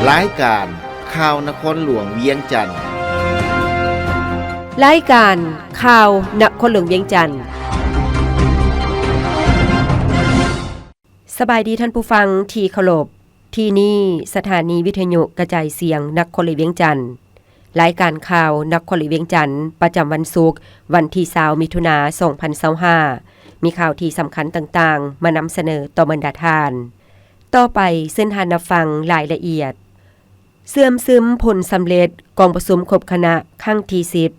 ລາຍການຂ່າວນະຄອນຫຼວງວຽງຈັນ. ລາຍການຂ່າວນະຄອນຫຼວງວຽງຈັນ. ສະບາຍດີທ່ານຜູ້ຟັງທີ່ເຄົາລົບ. ທີ່ນີ້ສະຖານີວິທະຍຸກະຈາຍສຽງນະຄອນຫຼວງວຽງຈັນ. ລາຍການຂ່າວນະຄອນຫຼວງວຽງຈັນ ປະຈຳວັນສຸກ ວັນທີຊາວ ມິຖຸນາ ສອງພັນຊາວຫ້າ ມີຂ່າວທີ່ສຳຄັນຕ່າງໆ ມານຳສະເໜີຕໍ່ບັນດາທ່ານ. ຕໍ່ໄປເຊີນທ່ານຮັບຟັງລາຍລະອຽດ. ເຊື່ອມຊຶມຜົນສຳເລັດກອງປະຊຸມຄົບຄະນະຄັ້ງທີສິບ.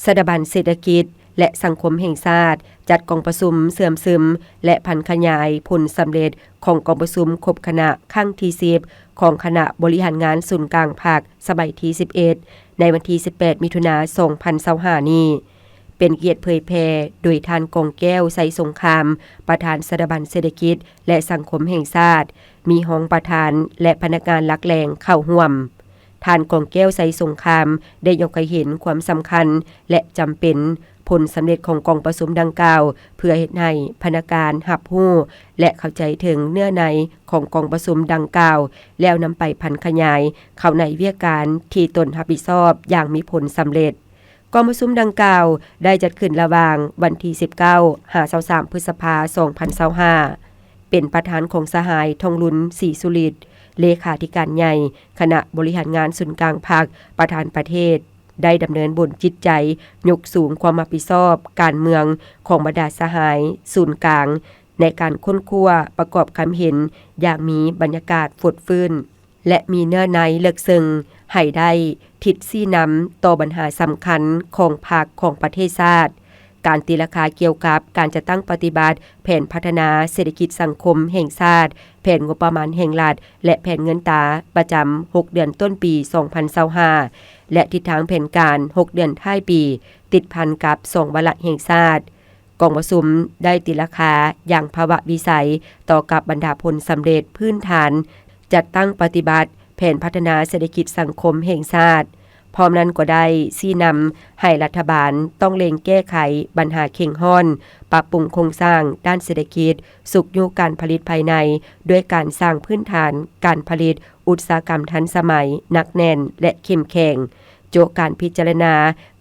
ສະຖາບັນເສດຖະກິດ ແລະ ສັງຄົມແຫ່ງຊາດ ຈັດກອງປະຊຸມເຊື່ອມຊຶມ ແລະ ຜັນຂະຫຍາຍຜົນສຳເລັດຂອງກອງປະຊຸມຄົບຄະນະຄັ້ງທີສິບ ຂອງຄະນະບໍລິຫານງານສູນກາງພັກ ສະໄໝທີສິບເອັດ ໃນວັນທີສິບແປດ ມິຖຸນາ ສອງພັນຊາວຫ້ານີ້ ເປັນກຽດເຜີຍແຜ່ໂດຍທ່ານ ກອງແກ້ວ ໄຊສົງຄາມ ປະທານສະຖາບັນເສດຖະກິດ ແລະ ສັງຄົມແຫ່ງຊາດ, ມີຮອງປະທານ ແລະ ພະນັກງານຫຼັກແຫຼ່ງເຂົ້າຮ່ວມ. ທ່ານ ກອງແກ້ວ ໄຊສົງຄາມ ໄດ້ຍົກໃຫ້ເຫັນຄວາມສຳຄັນ ແລະ ຈຳເປັນຜົນສຳເລັດຂອງກອງປະຊຸມດັ່ງກ່າວ ເພື່ອເຮັດໃຫ້ພະນັກງານຮັບຮູ້ ແລະ ເຂົ້າໃຈເຖິງເນື້ອໃນຂອງກອງປະຊຸມດັ່ງກ່າວ ແລ້ວນຳໄປຜັນຂະຫຍາຍເຂົ້າໃນວຽກການທີ່ຕົນຮັບຜິດຊອບຢ່າງມີຜົນສຳເລັດ. ກອງປະຊຸມດັ່ງກ່າວໄດ້ຈັດຂຶ້ນລະຫວ່າງວັນທີສິບເກົ້າ ຫາ ຊາວສາມ ພຶດສະພາ ສອງພັນຊາວຫ້າ ເປັນປະທານຂອງສະຫາຍ ທອງລຸນ ສີສຸລິດ ເລຂາທິການໃຫຍ່ຄະນະບໍລິຫານງານສູນກາງພັກ, ປະທານປະເທດ ໄດ້ດຳເນີນບົນຈິດໃຈຍົກສູງຄວາມຮັບຜິດຊອບການເມືອງຂອງບັນດາສະຫາຍສູນກາງ ໃນການຄົ້ນຄວ້າປະກອບຄຳເຫັນຢ່າງມີບັນຍາກາດຟົດຟື້ນ ແລະ ມີເນື້ອໃນເລິກເຊິ່ງ ໃຫ້ໄດ້ທິດຊີ້ນຳຕໍ່ບັນຫາສຳຄັນຂອງພັກ, ຂອງປະເທດຊາດ, ການຕີລາຄາກ່ຽວກັບການຈັດຕັ້ງປະຕິບັດແຜນພັດທະນາເສດຖະກິດສັງຄົມແຫ່ງຊາດ, ແຜນງົບປະມານແຫ່ງລັດ ແລະ ແຜນເງິນຕາປະຈຳຫົກເດືອນຕົ້ນປີສອງພັນຊາວຫ້າ ແລະ ທິດທາງແຜນການຫົກເດືອນທ້າຍປີ ຕິດພັນກັບສອງວາລະແຫ່ງຊາດ. ກອງປະຊຸມໄດ້ຕີລາຄາຢ່າງພາວະວິໄສຕໍ່ກັບບັນດາຜົນສຳເລັດພື້ນຖານ ຈັດຕັ້ງປະຕິບັດແຜນພັດທະນາເສດຖະກິດສັງຄົມແຫ່ງຊາດ, ພ້ອມນັ້ນກໍໄດ້ຊີ້ນຳໃຫ້ລັດຖະບານຕ້ອງເລັ່ງແກ້ໄຂບັນຫາເຄັ່ງຮ້ອນ, ປັບປຸງໂຄງສ້າງດ້ານເສດຖະກິດ, ຊຸກຍູ້ການຜະລິດພາຍໃນ ດ້ວຍການສ້າງພື້ນຖານການຜະລິດອຸດສາຫະກຳທັນສະໄໝ, ໜັກແໜ້ນ ແລະ ເຂັ້ມແຂງ. ໂຈະການພິຈາລະນາ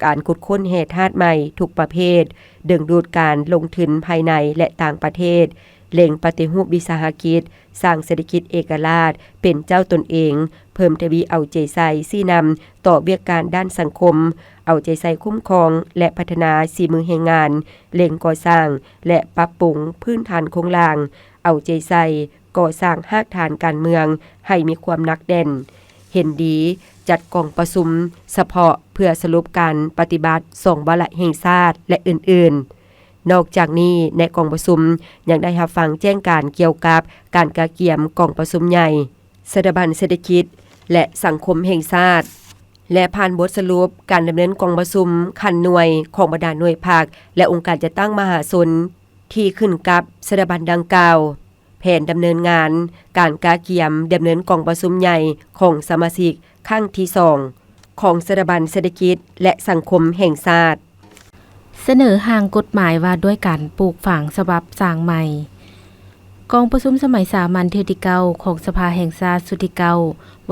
ການຂຸດຄົ້ນແຮ່ທາດໃໝ່ທຸກປະເພດ, ດຶງດູດການລົງທຶນພາຍໃນ ແລະ ຕ່າງປະເທດ, ເລັ່ງປະຕິຮູບວິສາຫະກິດ, ສ້າງເສດຖະກິດເອກະລາດເປັນເຈົ້າຕົນເອງ, ເພີ່ມທະວີເອົາໃຈໃສ່ຊີ້ນຳຕໍ່ວຽກການດ້ານສັງຄົມ, ເອົາໃຈໃສ່ຄຸ້ມຄອງ ແລະ ພັດທະນາສີມືແຮງງານ, ເລັ່ງກໍ່ສ້າງ ແລະ ປັບປຸງພື້ນຖານໂຄງລ່າງ, ເອົາໃຈໃສ່ ກໍ່ສ້າງຮາກຖານການເມືອງໃຫ້ມີຄວາມໜັກແໜ້ນ, ເຫັນດີຈັດກອງປະຊຸມສະເພາະເພື່ອສະຫຼຸບການປະຕິບັດສອງວາລະແຫ່ງຊາດ ແລະ ອື່ນໆ. ນອກຈາກນີ້, ໃນກອງປະຊຸມຍັງໄດ້ຮັບຟັງແຈ້ງການກ່ຽວກັບການກະກຽມກອງປະຊຸມໃຫຍ່ສະຖາບັນເສດຖະກິດ ແລະ ສັງຄົມແຫ່ງຊາດ ແລະ ຜ່ານບົດສະຫຼຸບການດຳເນີນກອງປະຊຸມຂັ້ນໜ່ວຍຂອງບັນດາໜ່ວຍພັກ ແລະ ອົງການຈັດຕັ້ງມະຫາຊົນທີ່ຂຶ້ນກັບສະຖາບັນດັ່ງກ່າວ. ແຜນດຳເນີນງານການກະກຽມດຳເນີນກອງປະຊຸມໃຫຍ່ຂອງສະມາຊິກຄັ້ງທີສອງຂອງສະຖາບັນເສດຖະກິດ ແລະ ສັງຄົມແຫ່ງຊາດ. ສະເໜີຮ່າງກົດໝາຍວ່າດ້ວຍການປູກຝັງສະບັບສ້າງໃໝ່. ກອງປະຊຸມສະໄໝສາມັນເທື່ອທີເກົ້າຂອງສະພາແຫ່ງຊາດຊຸດທີເກົ້າ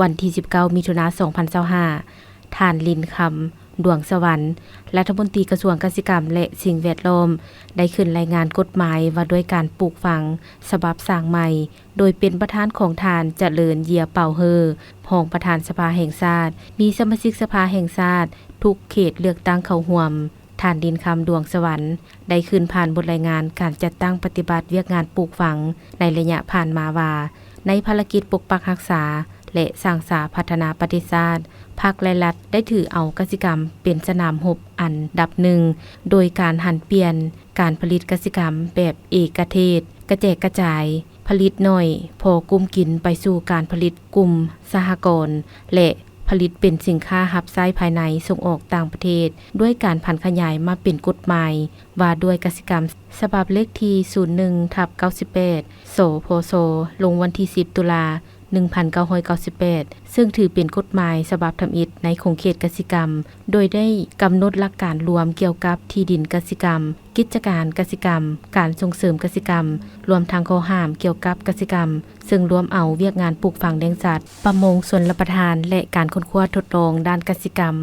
ວັນທີສິບເກົ້າ ມິຖຸນາ ສອງພັນຊາວຫ້າ ທ່ານ ລິນຄຳ ດວງສະຫວັນ ລັດຖະມົນຕີກະຊວງກະສິກຳ ແລະ ສິ່ງແວດລ້ອມ ໄດ້ຂຶ້ນລາຍງານກົດໝາຍວ່າດ້ວຍການປູກຝັງສະບັບສ້າງໃໝ່ ໂດຍເປັນປະທານຂອງທ່ານ ຈະເລີນ ເຢຍເປົ່າເຮີ່ ຮອງປະທານສະພາແຫ່ງຊາດ, ມີສະມາຊິກສະພາແຫ່ງຊາດທຸກເຂດເລືອກຕັ້ງເຂົ້າຮ່ວມ. ທ່ານ ລິນຄຳ ດວງສະຫວັນ ໄດ້ຂຶ້ນຜ່ານບົດລາຍງານການຈັດຕັ້ງປະຕິບັດວຽກງານປູກຝັງໃນໄລຍະຜ່ານມາວ່າ, ໃນພາລະກິດປົກປັກຮັກສາ ແລະ ສ້າງສາພັດທະນາປະເທດຊາດ, ພັກ ແລະ ລັດໄດ້ຖືເອົາກະສິກຳເປັນສະໜາມຮົບອັນດັບໜຶ່ງ ໂດຍການຫັນປ່ຽນການຜະລິດກະສິກຳແບບເອກະເທດ, ກະແຈກກະຈາຍ, ຜະລິດໜ້ອຍພໍກຸ້ມກິນ ໄປສູ່ການຜະລິດກຸ່ມສະຫະກອນ ແລະ ຜະລິດເປັນສິນຄ້າຮັບໃຊ້ພາຍໃນສົ່ງອອກຕ່າງປະເທດ, ດ້ວຍການຜັນຂະຫຍາຍມາເປັນກົດໝາຍວ່າດ້ວຍກະສິກຳ ສະບັບເລກທີ ສູນໜຶ່ງ ທັບ ເກົ້າສິບແປດ ສພຊ ລົງວັນທີ ສິບ ຕຸລາ ໜຶ່ງພັນເກົ້າຮ້ອຍເກົ້າສິບແປດ ເຊິ່ງຖືເປັນກົດໝາຍສະບັບທຳອິດໃນຂົງເຂດກະສິກຳ, ໂດຍໄດ້ກຳນົດຫຼັກການລວມກ່ຽວກັບທີ່ດິນກະສິກຳ, ກິດຈະການກະສິກຳ, ການສົ່ງເສີມກະສິກຳ, ລວມທັງຂໍ້ຫ້າມກ່ຽວກັບກະສິກຳ, ເຊິ່ງລວມເອົາວຽກງານປູກຝັງລ້ຽງສັດ, ປະມົງຊົນລະປະທານ ແລະ ການຄົ້ນຄວ້າທົດລອງດ້ານກະສິກຳ,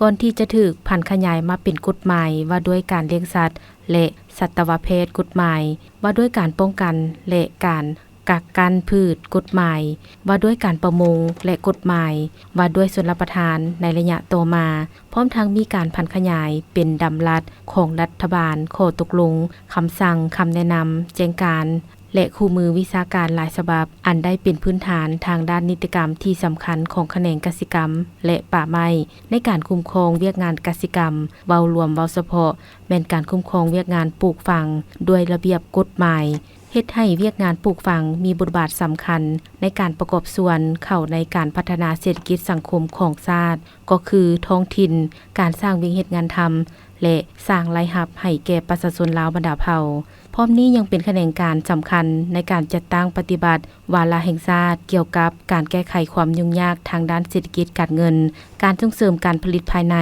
ກ່ອນທີ່ຈະຖືກຜັນຂະຫຍາຍມາເປັນກົດໝາຍວ່າດ້ວຍການລ້ຽງສັດ ແລະ ສັດຕະວະແພດ, ກົດໝາຍວ່າດ້ວຍການປ້ອງກັນ ແລະ ການກັກກັ້ນພືດ, ກົດໝາຍວ່າດ້ວຍການປະມົງ ແລະ ກົດໝາຍວ່າດ້ວຍຊົນລະປະທານໃນໄລຍະຕໍ່ມາ, ພ້ອມທັງມີການຜັນຂະຫຍາຍເປັນດຳລັດຂອງລັດຖະບານ, ຂໍ້ຕົກລົງ, ຄຳສັ່ງ, ຄຳແນະນຳ, ແຈ້ງການ ແລະ ຄູ່ມືວິຊາການຫຼາຍສະບັບ ອັນໄດ້ເປັນພື້ນຖານທາງດ້ານນິຕິກຳທີ່ສຳຄັນຂອງຂະແໜງກະສິກຳ ແລະ ປ່າໄມ້ ໃນການຄຸ້ມຄອງວຽກງານກະສິກຳ, ເວົ້າລວມເວົ້າສະເພາະ ແມ່ນການຄຸ້ມຄອງວຽກງານປູກຝັງດ້ວຍລະບຽບກົດໝາຍ, ເຮັດໃຫ້ວຽກງານປູກຝັງມີບົດບາດສຳຄັນໃນການປະກອບສ່ວນເຂົ້າໃນການພັດທະນາເສດຖະກິດສັງຄົມຂອງຊາດ, ກໍຄືທ້ອງຖິ່ນ, ການສ້າງວຽກເຮັດງານທຳ ແລະ ສ້າງລາຍຮັບໃຫ້ແກ່ປະຊາຊົນລາວບັນດາເຜົ່າ. ພ້ອມນີ້ຍັງເປັນຂະແໜງການສຳຄັນໃນການຈັດຕັ້ງປະຕິບັດວາລະແຫ່ງຊາດກ່ຽວກັບການແກ້ໄຂຄວາມຫຍຸ້ງຍາກທາງດ້ານເສດຖະກິດການເງິນ, ການສົ່ງເສີມການຜະລິດພາຍໃນ,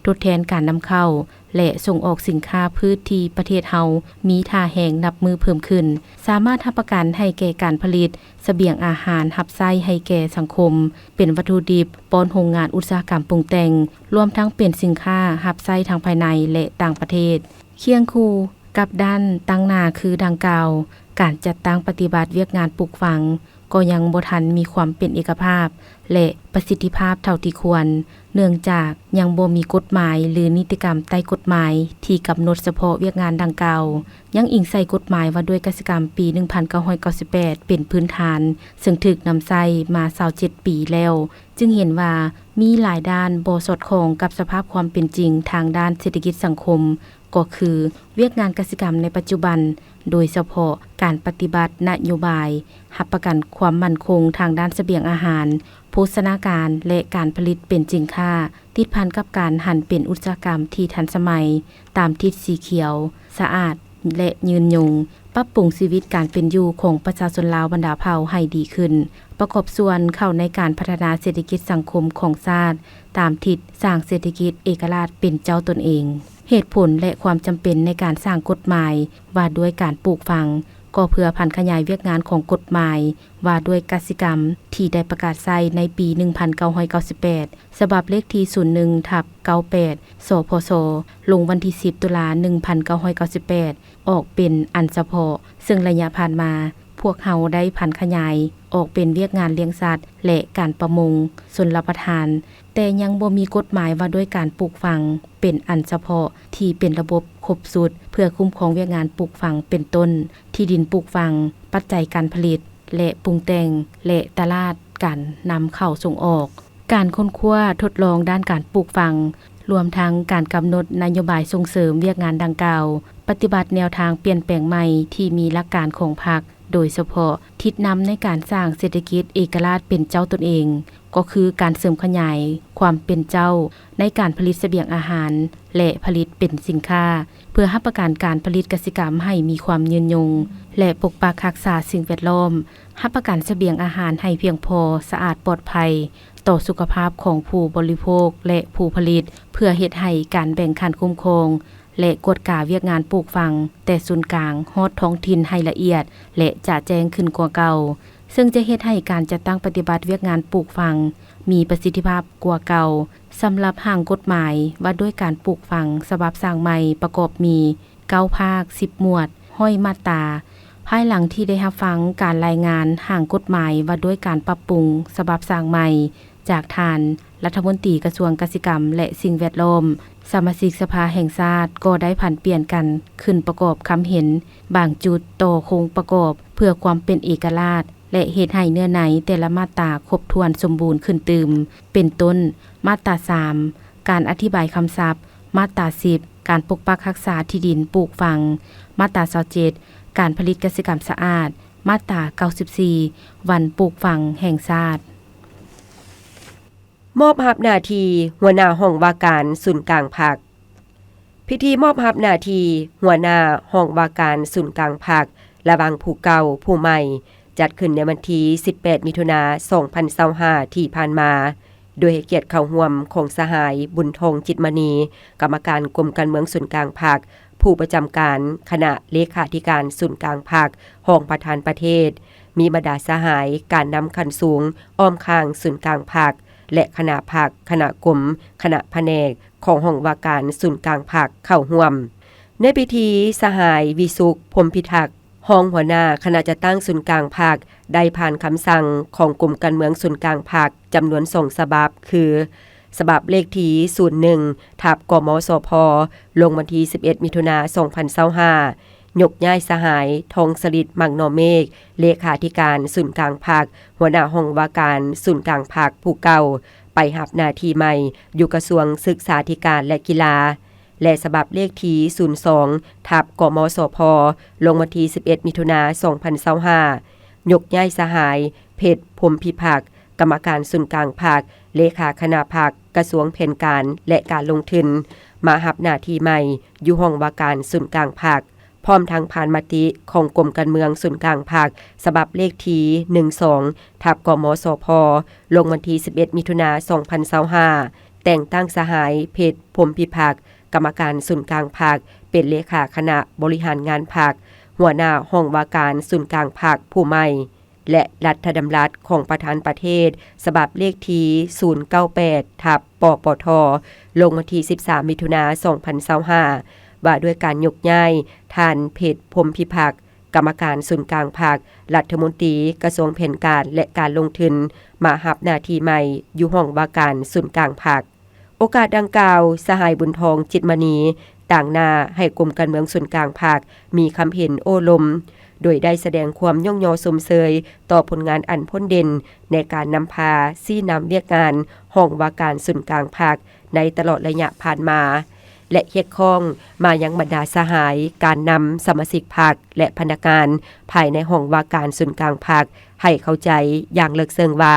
ທົດແທນການນຳເຂົ້າ ແລະ ສົ່ງອອກສິນຄ້າພືດທີ່ປະເທດເຮົາມີທ່າແຮງນັບມື້ເພີ່ມຂຶ້ນ, ສາມາດຮັບປະກັນໃຫ້ແກ່ການຜະລິດສະບຽງອາຫານຮັບໃຊ້ໃຫ້ແກ່ສັງຄົມ, ເປັນວັດຖຸດິບປ້ອນໂຮງງານອຸດສາຫະກຳປຸງແຕ່ງ, ລວມທັງເປັນສິນຄ້າຮັບໃຊ້ທັງພາຍໃນ ແລະ ຕ່າງປະເທດ. ຄຽງຄູ່ກັບດ້ານຕັ້ງໜ້າຄືດັ່ງກ່າວ, ການຈັດຕັ້ງປະຕິບັດວຽກງານປູກຝັງກໍຍັງບໍ່ທັນມີຄວາມເປັນເອກະພາບ ແລະ ປະສິດທິພາບເທົ່າທີ່ຄວນ, ເນື່ອງຈາກຍັງບໍ່ມີກົດໝາຍ ຫຼື ນິຕິກຳໃຕ້ກົດໝາຍທີ່ກຳນົດສະເພາະວຽກງານດັ່ງກ່າວ, ຍັງອີງໃສ່ກົດໝາຍວ່າດ້ວຍກະສິກຳປີໜຶ່ງພັນເກົ້າຮ້ອຍເກົ້າສິບແປດເປັນພື້ນຖານ, ເຊິ່ງຖືກນຳໃຊ້ມາຊາວເຈັດປີແລ້ວ, ຈຶ່ງເຫັນວ່າມີຫຼາຍດ້ານບໍ່ສອດຄ່ອງກັບສະພາບຄວາມເປັນຈິງທາງດ້ານເສດຖະກິດສັງຄົມ, ກໍຄືວຽກງານກະສິກຳໃນປັດຈຸບັນ, ໂດຍສະເພາະການປະຕິບັດນະໂຍບາຍຮັບປະກັນຄວາມໝັ້ນຄົງທາງດ້ານສະບຽງອາຫານ, ໂພຊະນາການ ແລະ ການຜະລິດເປັນສິນຄ້າ, ຕິດພັນກັບການຫັນເປັນອຸດສາຫະກຳທີ່ທັນສະໄໝ, ຕາມທິດສີຂຽວ, ສະອາດ ແລະ ຍືນຍົງ, ປັບປຸງຊີວິດການເປັນຢູ່ຂອງປະຊາຊົນລາວບັນດາເຜົ່າໃຫ້ດີຂຶ້ນ, ປະກອບສ່ວນເຂົ້າໃນການພັດທະນາເສດຖະກິດສັງຄົມຂອງຊາດ ຕາມທິດສ້າງເສດຖະກິດເອກະລາດເປັນເຈົ້າຕົນເອງ. ເຫດຜົນ ແລະ ຄວາມຈຳເປັນໃນການສ້າງກົດໝາຍວ່າດ້ວຍການປູກຝັງ, ກໍເພື່ອຜັນຂະຫຍາຍວຽກງານຂອງກົດໝາຍວ່າດ້ວຍກະສິກຳ ທີ່ໄດ້ປະກາດໃຊ້ໃນປີໜຶ່ງພັນເກົ້າຮ້ອຍເກົ້າສິບແປດ ສະບັບເລກທີສູນໜຶ່ງ ທັບ ເກົ້າແປດ ສພສ ລົງວັນທີສິບ ຕຸລາ ໜຶ່ງພັນເກົ້າຮ້ອຍເກົ້າສິບແປດ ອອກເປັນອັນສະເພາະ, ເຊິ່ງໄລຍະຜ່ານມາ ພວກເຮົາໄດ້ຜັນຂະຫຍາຍອອກເປັນວຽກງານລ້ຽງສັດ ແລະ ການປະມົງຊົນລະປະທານ, ແຕ່ຍັງບໍ່ມີກົດໝາຍວ່າດ້ວຍການປູກຝັງເປັນອັນສະເພາະທີ່ເປັນລະບົບຄົບຊຸດ ເພື່ອຄຸ້ມຄອງວຽກງານປູກຝັງ ເປັນຕົ້ນ ທີ່ດິນປູກຝັງ, ປັດໄຈການຜະລິດ ແລະ ປຸງແຕ່ງ ແລະ ຕະຫຼາດການນຳເຂົ້າສົ່ງອອກ. ການຄົ້ນຄວ້າທົດລອງດ້ານການປູກຝັງ, ລວມທັງການກຳນົດນະໂຍບາຍສົ່ງເສີມວຽກງານດັ່ງກ່າວ, ປະຕິບັດແນວທາງປ່ຽນແປງໃໝ່ທີ່ມີຫຼັກການຂອງພັກ, ໂດຍສະເພາະທິດນຳໃນການສ້າງເສດຖະກິດເອກະລາດເປັນເຈົ້າຕົນເອງ, ກໍຄືການເສີມຂະຫຍາຍຄວາມເປັນເຈົ້າໃນການຜະລິດສະບຽງອາຫານ ແລະ ຜະລິດເປັນສິນຄ້າ, ເພື່ອຮັບປະກັນການຜະລິດກະສິກຳໃຫ້ມີຄວາມຍືນຍົງ ແລະ ປົກປັກຮັກສາສິ່ງແວດລ້ອມ, ຮັບປະກັນສະບຽງອາຫານໃຫ້ພຽງພໍ, ສະອາດ, ປອດໄພຕໍ່ສຸຂະພາບຂອງຜູ້ບໍລິໂພກ ແລະ ຜູ້ຜະລິດ, ເພື່ອເຮັດໃຫ້ການແບ່ງຂັ້ນຄຸ້ມຄອງ ແລະ ກວດກາວຽກງານປູກຝັງແຕ່ສູນກາງຮອດທ້ອງຖິ່ນໃຫ້ລະອຽດ ແລະ ຈະແຈ້ງຂຶ້ນກວ່າເກົ່າ, ເຊິ່ງຈະເຮັດໃຫ້ການຈັດຕັ້ງປະຕິບັດວຽກງານປູກຝັງມີປະສິດທິພາບກວ່າເກົ່າ. ສຳລັບຮ່າງກົດໝາຍວ່າດ້ວຍການປູກຝັງສະບັບສ້າງໃໝ່ ປະກອບມີເກົ້າພາກ ສິບໝວດ ຮ້ອຍມາດຕາ. ພາຍຫຼັງທີ່ໄດ້ຮັບຟັງການລາຍງານຮ່າງກົດໝາຍວ່າດ້ວຍການປັບປຸງສະບັບສ້າງໃໝ່ ຈາກທ່ານລັດຖະມົນຕີກະຊວງກະສິກຳ ແລະ ສິ່ງແວດລ້ອມ, ສະມາຊິກສະພາແຫ່ງຊາດກໍໄດ້ຜັນປ່ຽນກັນຂຶ້ນປະກອບຄຳເຫັນບາງຈຸດຕໍ່ໂຄງປະກອບເພື່ອຄວາມເປັນເອກະລາດ ແລະ ເຮັດໃຫ້ເນື້ອໃນແຕ່ລະມາດຕາຄົບຖ້ວນສົມບູນຂຶ້ນຕື່ມ, ເປັນຕົ້ນ ມາດຕາສາມ ການອະທິບາຍຄຳສັບ, ມາດຕາສິບ ການປົກປັກຮັກສາທີ່ດິນປູກຝັງ, ມາດຕາຊາວເຈັດ ການຜະລິດກະສິກຳສະອາດ, ມາດຕາເກົ້າສິບສີ່ ວັນປູກຝັງແຫ່ງຊາດ. ມອບຮັບໜ້າທີ່ຫົວໜ້າຫ້ອງວ່າການສູນກາງພັກ. ພິທີມອບຮັບໜ້າທີ່ຫົວໜ້າຫ້ອງວ່າການສູນກາງພັກ ລະຫວ່າງຜູ້ເກົ່າຜູ້ໃໝ່ ຈັດຂຶ້ນໃນວັນທີສິບແປດ ມິຖຸນາ ສອງພັນຊາວຫ້າ ທີ່ຜ່ານມາ, ໂດຍໃຫ້ກຽດເຂົ້າຮ່ວມຂອງສະຫາຍ ບຸນທອງ ຈິດມະນີ, ກຳມະການກົມການເມືອງສູນກາງພັກ, ຜູ້ປະຈຳການຄະນະເລຂາທິການສູນກາງພັກ, ຮອງປະທານປະເທດ, ມີບັນດາສະຫາຍການນຳຂັ້ນສູງອ້ອມຂ້າງສູນກາງພັກ ແລະ ຄະນະພັກ, ຄະນະກົມ, ຄະນະພະແນກຂອງຫ້ອງວ່າການສູນກາງພັກເຂົ້າຮ່ວມ. ໃນພິທີ, ສະຫາຍ ວິສຸກ ພົມພິທັກ, ຮອງຫົວໜ້າຄະນະຈັດຕັ້ງສູນກາງພັກ ໄດ້ຜ່ານຄຳສັ່ງຂອງກົມການເມືອງສູນກາງພັກ ຈຳນວນສອງສະບັບ ຄື ສະບັບເລກທີ ສູນໜຶ່ງ ທັບ ກມສພ ລົງວັນທີສິບເອັດ ມິຖຸນາ ສອງພັນຊາວຫ້າ ຍົກຍ້າຍສະຫາຍ ທອງສະລິດ ມັງນໍເມກ, ເລຂາທິການສູນກາງພັກ, ຫົວໜ້າຫ້ອງວ່າການສູນກາງພັກຜູ້ເກົ່າ, ໄປຮັບໜ້າທີ່ໃໝ່ຢູ່ກະຊວງສຶກສາທິການ ແລະ ກິລາ. ແລະ ສະບັບເລກທີ ສູນສອງ ທັບ ກມສພ ລົງວັນທີສິບເອັດ ມິຖຸນາ ສອງພັນຊາວຫ້າ ຍົກຍ້າຍສະຫາຍ ເພັດ ພົມພິພັກ, ກຳມະການສູນກາງພັກ, ເລຂາຄະນະພັກ, ກະຊວງແຜນການ ແລະ ການລົງທຶນ, ມາຮັບໜ້າທີ່ໃໝ່ຢູ່ຫ້ອງວ່າການສູນກາງພັກ, ພ້ອມທັງຜ່ານມະຕິຂອງກົມການເມືອງສູນກາງພັກ ສະບັບເລກທີ ໜຶ່ງສອງ ທັບ ກມສພ ລົງວັນທີສິບເອັດ ມິຖຸນາ ສອງພັນຊາວຫ້າ ແຕ່ງຕັ້ງສະຫາຍ ເພັດ ພົມພິພັກ, ກຳມະການສູນກາງພັກ ເປັນເລຂາຄະນະບໍລິຫານງານພັກ, ຫົວໜ້າຫ້ອງວ່າການສູນກາງພັກຜູ້ໃໝ່ ແລະ ລັດຖະດຳລັດຂອງປະທານປະເທດ ສະບັບເລກທີ ສູນເກົ້າແປດ ທັບ ປປທ ລົງວັນທີສິບສາມ ມິຖຸນາ ສອງພັນຊາວຫ້າ ວ່າດ້ວຍການຍົກຍ້າຍທ່ານ ເພັດ ພົມພິພັກ, ກຳມະການສູນກາງພັກ, ລັດຖະມົນຕີກະຊວງແຜນການ ແລະ ການລົງທຶນ ມາຮັບໜ້າທີ່ໃໝ່ຢູ່ຫ້ອງວ່າການສູນກາງພັກ. ໂອກາດດັ່ງກ່າວ, ສະຫາຍ ບຸນທອງ ຈິດມະນີ ຕາງໜ້າໃຫ້ກົມການເມືອງສູນກາງພັກ ມີຄຳເຫັນໂອ້ລົມ, ໂດຍໄດ້ສະແດງຄວາມຍ້ອງຍໍຊົມເຊີຍຕໍ່ຜົນງານອັນພົ້ນເດັ່ນໃນການນຳພາຊີ້ນຳວຽກງານຫ້ອງວ່າການສູນກາງພັກ ໃນຕະຫຼອດໄລຍະຜ່ານມາ ແລະ ຮຽກຮ້ອງມາຍັງບັນດາສະຫາຍການນຳ, ສະມາຊິກພັກ ແລະ ພະນັກງານພາຍໃນຫ້ອງວ່າການສູນກາງພັກ ໃຫ້ເຂົ້າໃຈຢ່າງເລິກເຊິ່ງວ່າ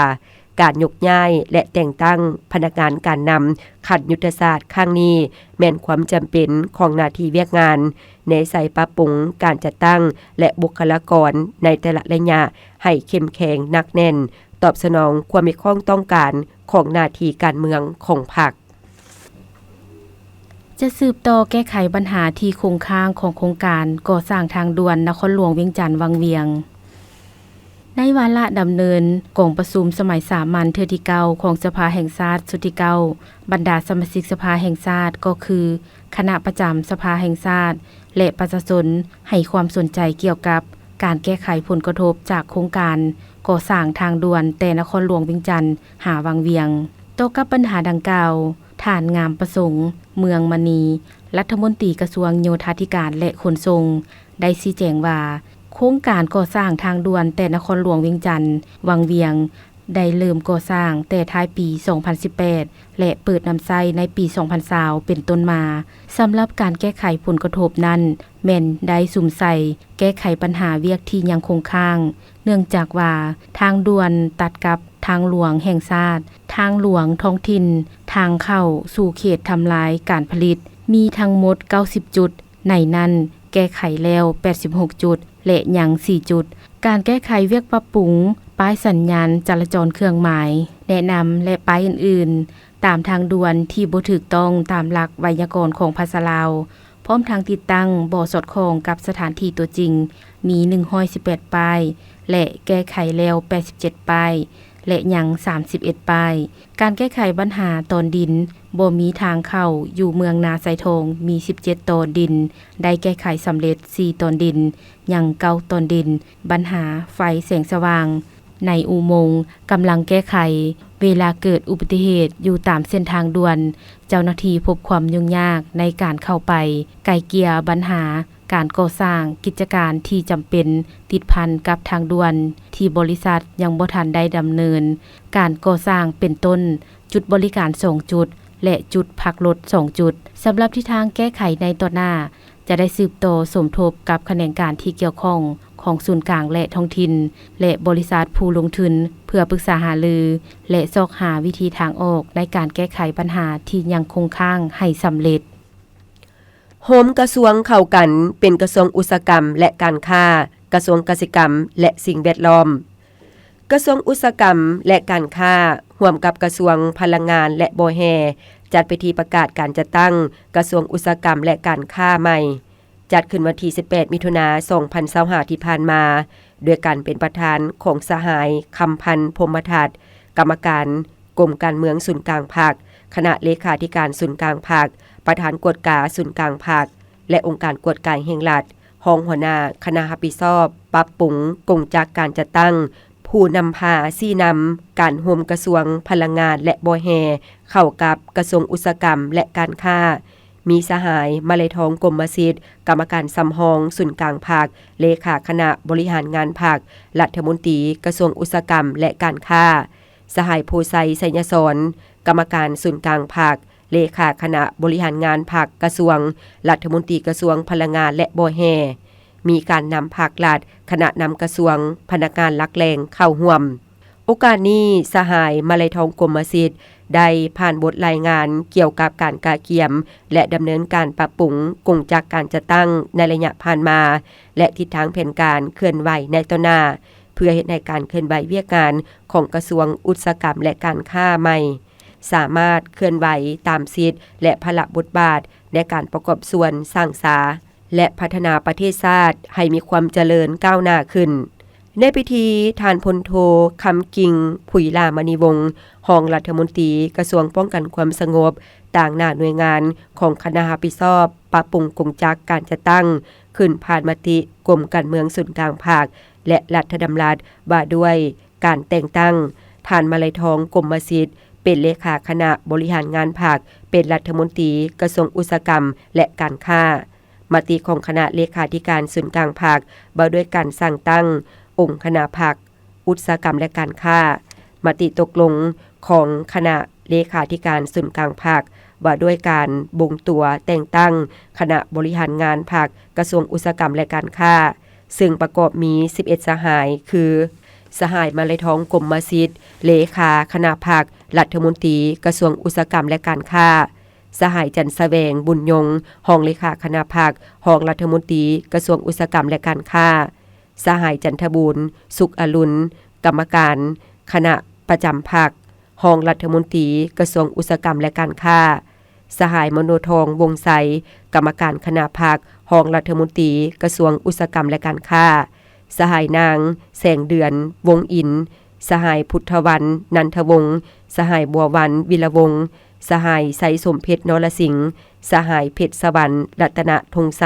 ການຍົກຍ້າຍ ແລະ ແຕ່ງຕັ້ງພະນັກງານການນຳຂັ້ນຍຸດທະສາດຄັ້ງນີ້ ແມ່ນຄວາມຈຳເປັນຂອງໜ້າທີ່ວຽກງານ ແນໃສ່ປັບປຸງການຈັດຕັ້ງ ແລະ ບຸກຄະລາກອນໃນແຕ່ລະໄລຍະໃຫ້ເຂັ້ມແຂງໜັກແໜ້ນ, ຕອບສະໜອງຄວາມຮຽກຮ້ອງຕ້ອງການຂອງໜ້າທີ່ການເມືອງຂອງພັກ. ຈະສືບຕໍ່ແກ້ໄຂບັນຫາທີ່ຄົງຄ້າງຂອງໂຄງການກໍ່ສ້າງທາງດ່ວນນະຄອນຫຼວງວຽງຈັນວັງວຽງ. ໃນວາລະດຳເນີນກອງປະຊຸມສະໄໝສາມັນເທື່ອທີເກົ້າຂອງສະພາແຫ່ງຊາດຊຸດທີເກົ້າ, ບັນດາສະມາຊິກສະພາແຫ່ງຊາດ ກໍຄືຄະນະປະຈຳສະພາແຫ່ງຊາດ ແລະ ປະຊາຊົນ ໃຫ້ຄວາມສົນໃຈກ່ຽວກັບການແກ້ໄຂຜົນກະທົບຈາກໂຄງການກໍ່ສ້າງທາງດ່ວນແຕ່ນະຄອນຫຼວງວຽງຈັນຫາວັງວຽງ. ຕໍ່ກັບບັນຫາດັ່ງກ່າວ, ທ່ານ ງາມປະສົງ ເມືອງມະນີ, ລັດຖະມົນຕີກະຊວງໂຍທາທິການ ແລະ ຂົນສົ່ງ ໄດ້ຊີ້ແຈງວ່າ, ໂຄງການກໍ່ສ້າງທາງດ່ວນແຕ່ນະຄອນຫຼວງວຽງຈັນວັງວຽງ ໄດ້ເລີ່ມກໍ່ສ້າງແຕ່ທ້າຍປີສອງພັນສິບແປດ ແລະ ເປີດນຳໃຊ້ໃນປີສອງພັນຊາວເປັນຕົ້ນມາ. ສຳລັບການແກ້ໄຂຜົນກະທົບນັ້ນ ແມ່ນໄດ້ສຸມໃສ່ແກ້ໄຂບັນຫາວຽກທີ່ຍັງຄົງຄ້າງ, ເນື່ອງຈາກວ່າທາງດ່ວນຕັດກັບທາງຫຼວງແຫ່ງຊາດ, ທາງຫຼວງທ້ອງຖິ່ນ, ທາງເຂົ້າສູ່ເຂດທຳລາຍການຜະລິດ ມີທັງໝົດເກົ້າສິບຈຸດ, ໃນນັ້ນແກ້ໄຂແລ້ວແປດສິບຫົກຈຸດ ແລະ ຍັງສີ່ຈຸດ. ການແກ້ໄຂວຽກປັບປຸງປ້າຍສັນຍານຈະລາຈອນເຄື່ອງໝາຍແນະນຳ ແລະ ປ້າຍອື່ນໆ ຕາມທາງດ່ວນທີ່ບໍ່ຖືກຕ້ອງຕາມຫຼັກໄວຍາກອນຂອງພາສາລາວ, ພ້ອມທັງຕິດຕັ້ງບໍ່ສອດຄ່ອງກັບສະຖານທີ່ຕົວຈິງ ມີໜຶ່ງຮ້ອຍສິບແປດປ້າຍ ແລະ ແກ້ໄຂແລ້ວແປດສິບເຈັດປ້າຍ ແລະ ຍັງສາມສິບເອັດປ້າຍ. ການແກ້ໄຂບັນຫາຕອນດິນບໍ່ມີທາງເຂົ້າຢູ່ເມືອງນາຊາຍທອງ ມີສິບເຈັດຕອນດິນ ໄດ້ແກ້ໄຂສຳເລັດສີ່ຕອນດິນ, ຍັງເກົ້າຕອນດິນ. ບັນຫາໄຟແສງສະຫວ່າງໃນອຸໂມງກຳລັງແກ້ໄຂ. ເວລາເກີດອຸບັດຕິເຫດຢູ່ຕາມເສັ້ນທາງດ່ວນ, ເຈົ້າໜ້າທີ່ພົບຄວາມຫຍຸ້ງຍາກໃນການເຂົ້າໄປໄກ່ເກ່ຍບັນຫາການກໍ່ສ້າງກິດຈະການທີ່ຈຳເປັນຕິດພັນກັບທາງດ່ວນ ທີ່ບໍລິສັດຍັງບໍ່ທັນໄດ້ດຳເນີນການກໍ່ສ້າງ ເປັນຕົ້ນ ຈຸດບໍລິການສອງຈຸດ ແລະ ຈຸດພັກລົດສອງຈຸດ. ສຳລັບທິດທາງແກ້ໄຂໃນຕໍ່ໜ້າ ຈະໄດ້ສືບຕໍ່ສົມທົບກັບຂະແໜງການທີ່ກ່ຽວຂ້ອງຂອງສູນກາງ ແລະ ທ້ອງຖິ່ນ ແລະ ບໍລິສັດຜູ້ລົງທຶນ ເພື່ອປຶກສາຫາລື ແລະ ຊອກຫາວິທີທາງອອກໃນການແກ້ໄຂບັນຫາທີ່ຍັງຄົງຄ້າງໃຫ້ສຳເລັດ. ໂຮມກະຊວງເຂົ້າກັນເປັນກະຊວງອຸດສາຫະກຳ ແລະ ການຄ້າ ກະຊວງກະສິກຳ ແລະ ສິ່ງແວດລ້ອມ. ກະຊວງອຸດສາຫະກຳ ແລະ ການຄ້າ ຮ່ວມກັບກະຊວງພະລັງງານ ແລະ ບໍ່ແຮ່ ຈັດພິທີປະກາດການຈັດຕັ້ງກະຊວງອຸດສາຫະກຳ ແລະ ການຄ້າໃໝ່, ຈັດຂຶ້ນວັນທີສິບແປດ ມິຖຸນາ ສອງພັນຊາວຫ້າ ທີ່ຜ່ານມາ, ໂດຍການເປັນປະທານຂອງສະຫາຍ ຄຳພັນ ພົມມະທັດ, ກຳມະການກົມການເມືອງສູນກາງພັກ, ຄະນະເລຂາທິການສູນກາງພັກ, ປະທານກວດກາສູນກາງພັກ ແລະ ອົງການກວດກາແຫ່ງລັດ, ຮອງຫົວໜ້າຄະນະຮັບຜິດຊອບປັບປຸງກົງຈັກການຈັດຕັ້ງ, ຜູ້ນຳພາຊີ້ນຳການໂຮມກະຊວງພະລັງງານ ແລະ ບໍ່ແຮ່ ເຂົ້າກັບກະຊວງອຸດສາຫະກຳ ແລະ ການຄ້າ, ມີສະຫາຍ ມະໄລທອງ ກົມມະສິດ, ກຳມະການສຳຮອງສູນກາງພັກ, ເລຂາຄະນະບໍລິຫານງານພັກ, ລັດຖະມົນຕີກະຊວງອຸດສາຫະກຳ ແລະ ການຄ້າ, ສະຫາຍ ໂພໄຊ ໄຊຍະສອນ, ກຳມະການສູນກາງພັກ, ເລຂາຄະນະບໍລິຫານງານພັກກະຊວງ, ລັດຖະມົນຕີກະຊວງພະລັງງານ ແລະ ບໍ່ແຮ່, ມີການນຳພັກລັດ, ຄະນະນຳກະຊວງ, ພະນັກງານຫຼັກແຫຼ່ງເຂົ້າຮ່ວມ. ໂອກາດນີ້, ສະຫາຍ ມະໄລທອງ ກົມມະສິດ ໄດ້ຜ່ານບົດລາຍງານກ່ຽວກັບການກະກຽມ ແລະ ດຳເນີນການປັບປຸງກົງຈັກການຈັດຕັ້ງໃນໄລຍະຜ່ານມາ ແລະ ທິດທາງແຜນການເຄື່ອນໄຫວໃນຕໍ່ໜ້າ ເພື່ອເຮັດໃຫ້ການເຄື່ອນໄຫວວຽກງານຂອງກະຊວງອຸດສາຫະກຳ ແລະ ການຄ້າໃໝ່ ສາມາດເຄື່ອນໄຫວຕາມສິດ ແລະ ພາລະບົດບາດໃນການປະກອບສ່ວນສ້າງສາ ແລະ ພັດທະນາປະເທດຊາດໃຫ້ມີຄວາມຈະເລີນກ້າວໜ້າຂຶ້ນ. ໃນພິທີ, ທ່ານ ພົນໂທ ຄຳກິ່ງ ຜຸຍຫຼ້າມະນີວົງ ຮອງລັດຖະມົນຕີກະຊວງປ້ອງກັນຄວາມສະຫງົບ ຕາງໜ້າໜ່ວຍງານຂອງຄະນະຮັບຜິດຊອບປັບປຸງກົງຈັກການຈັດຕັ້ງ ຂຶ້ນຜ່ານມະຕິກົມການເມືອງສູນກາງພັກ ແລະ ລັດຖະດຳລັດວ່າດ້ວຍການແຕ່ງຕັ້ງ ທ່ານ ມະໄລທອງ ກົມມະສິດ ເປັນເລຂາຄະນະບໍລິຫານງານພັກ, ເປັນລັດຖະມົນຕີກະຊວງອຸດສາຫະກຳ ແລະ ການຄ້າ. ມະຕິຂອງຄະນະເລຂາທິການສູນກາງພັກ ວ່າດ້ວຍການສ້າງຕັ້ງອົງຄະນະພັກອຸດສາຫະກຳ ແລະ ການຄ້າ, ມະຕິຕົກລົງຂອງຄະນະເລຂາທິການສູນກາງພັກ ວ່າດ້ວຍການບົ່ງຕົວແຕ່ງຕັ້ງຄະນະບໍລິຫານງານພັກກະຊວງອຸດສາຫະກຳ ແລະ ການຄ້າ, ເຊິ່ງປະກອບມີສິບເອັດສະຫາຍ ຄື ສະຫາຍ ມະໄລທອງ ກົມມະສິດ ເລຂາຄະນະພັກ, ລັດຖະມົນຕີກະຊວງອຸດສາຫະກຳ ແລະ ການຄ້າ, ສະຫາຍ ຈັນສະແຫວງ ບຸນຍົງ ຮອງເລຂາຄະນະພັກ, ຮອງລັດຖະມົນຕີກະຊວງອຸດສາຫະກຳ ແລະ ການຄ້າ, ສະຫາຍ ຈັນທະບູນ ສຸກອະລຸນ ກຳມະການຄະນະປະຈຳພັກ, ຮອງລັດຖະມົນຕີກະຊວງອຸດສາຫະກຳ ແລະ ການຄ້າ, ສະຫາຍ ມະໂນທອງ ວົງໄຊ ກຳມະການຄະນະພັກ, ຮອງລັດຖະມົນຕີກະຊວງອຸດສາຫະກຳ ແລະ ການຄ້າ, ສະຫາຍ ນາງ ແສງເດືອນ ວົງອິນ, ສະຫາຍ ພຸດທະວັນ ນັນທະວົງ, ສະຫາຍ ບົວວັນ ວິລະວົງ, ສະຫາຍ ໄຊສົມເພັດ ນໍລະສິງ, ສະຫາຍ ເພັດສະຫວັນ ລັດຕະນະທົງໄຊ,